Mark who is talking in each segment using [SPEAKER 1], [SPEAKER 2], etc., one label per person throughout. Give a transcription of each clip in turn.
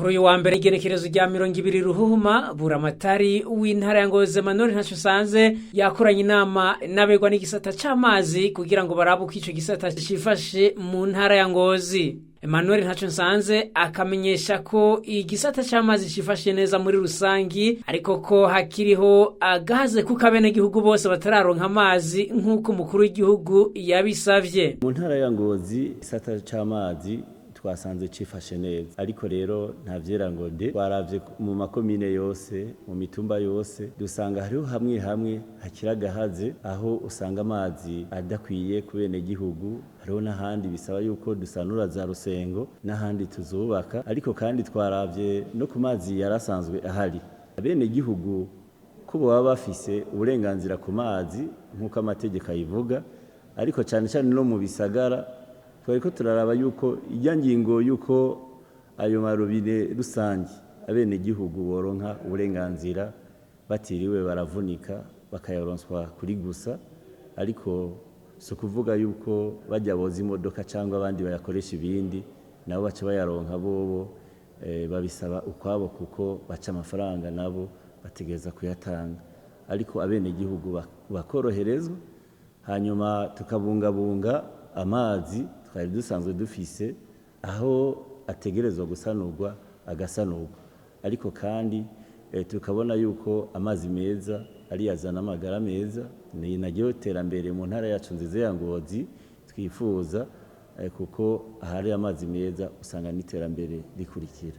[SPEAKER 1] Kuri uyu wa mbere, igenekerezo rya 20 Ruhuhuma, buramatari w'intara ya Ngozi Emmanuel Ntacusanze yakoranye inama n'abegwa n'igisata c'amazi kugira ngo barabe uko ico gisata cifashe mu ntara ya Ngozi. Emmanuel Ntacusanze akamenyesha ko igisata c'amazi cifashe neza muri rusangi, ariko ko hakiriho agahaze kuko abenegihugu bose batararonka amazi nk'uko umukuru w'igihugu yabisavye.
[SPEAKER 2] Mu ntara ya Ngozi, igisata c'amazi twasanze cifashe neza, ariko rero nta vyera ngo de. Twaravye mu makomine yose, mu mitumba yose, dusanga hariho hamwe hamwe hakiri agahaze, aho usanga amazi adakwiye ku benegihugu. Hariho n'ahandi bisaba yuko dusanura za rusengo, n'ahandi tuzubaka. Ariko kandi twaravye no ku mazi yarasanzwe ahari, abenegihugu ko baba bafise uburenganzira ku mazi nk'uko amategeko ayivuga. Ariko cyane cyane no mu bisagara twariko turaraba yuko ijya ngingo yuko ayo marobine rusange abenegihugu boronka uburenganzira batiriwe baravunika, bakayaronswa kuri gusa. Ariko si ukuvuga yuko bajya boza imodoka cyangwa abandi bayakoresha ibindi nabo baca bayaronka bobo, babisaba ukwabo kuko baca amafaranga, nabo bategereza kuyatanga. Ariko abenegihugu bakoroherezwa, hanyuma tukabungabunga amazi twari dusanzwe dufise, aho ategerezwa gusanurwa agasanurwa. Ariko kandi tukabona yuko amazi meza ariyazana amagara meza, ni naryo terambere mu ntara yacu nziza ya Ngozi twifuza, kuko ahari amazi meza usanga n'iterambere rikurikira.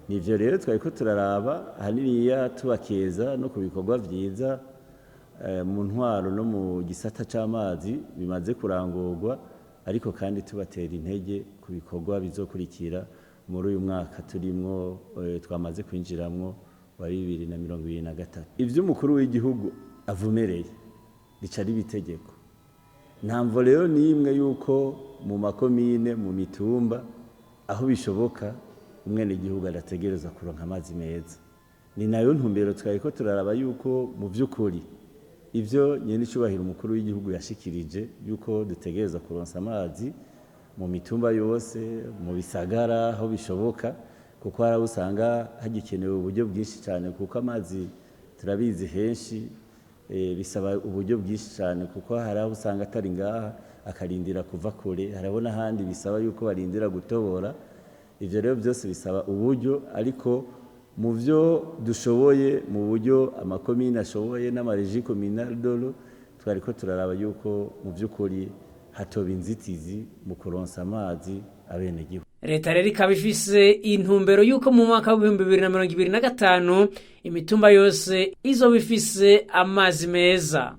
[SPEAKER 2] Nivyo rero twari ko turaraba ahaniniya, tubakeza no ku bikorwa vyiza mu ntwaro no mu gisata c'amazi bimaze kurangurwa, ariko kandi tubatera intege ku bikorwa bizokurikira muri uyu mwaka turimwo, twamaze kwinjiramwo, wa 2023. Ivyo umukuru w'igihugu avumereye rica riba itegeko. Nta mvo rero n'imwe yuko mu makomine, mu mitumba, aho bishoboka, umwenegihugu adategerezwa kuronka amazi meza. Ni nayo ntumbero twari ko turaraba, yuko mu vy'ukuri ivyo nyenicubahiro umukuru w'igihugu yashikirije yuko dutegerezwa kuronsa amazi mu mitumba yose, mu bisagara aho bishoboka, kuko hari aho usanga hagikenewe uburyo bwinshi cyane, kuko amazi turabizi henshi bisaba uburyo bwinshi cyane, kuko hari aho usanga atari ngaha, akarindira kuva kure. Hariho n'ahandi bisaba yuko barindira gutobora. Ivyo rero byose bisaba uburyo, ariko mu byo dushoboye, mu buryo amakomine ashoboye n'amareji communal dolo, twari ko turaraba yuko mu by'ukuri hatoba inzitizi mu kuronsa amazi abenegihugu.
[SPEAKER 1] Leta rero ikaba ifise intumbero y'uko mu mwaka w'2025 imitumba yose izoba ifise amazi meza.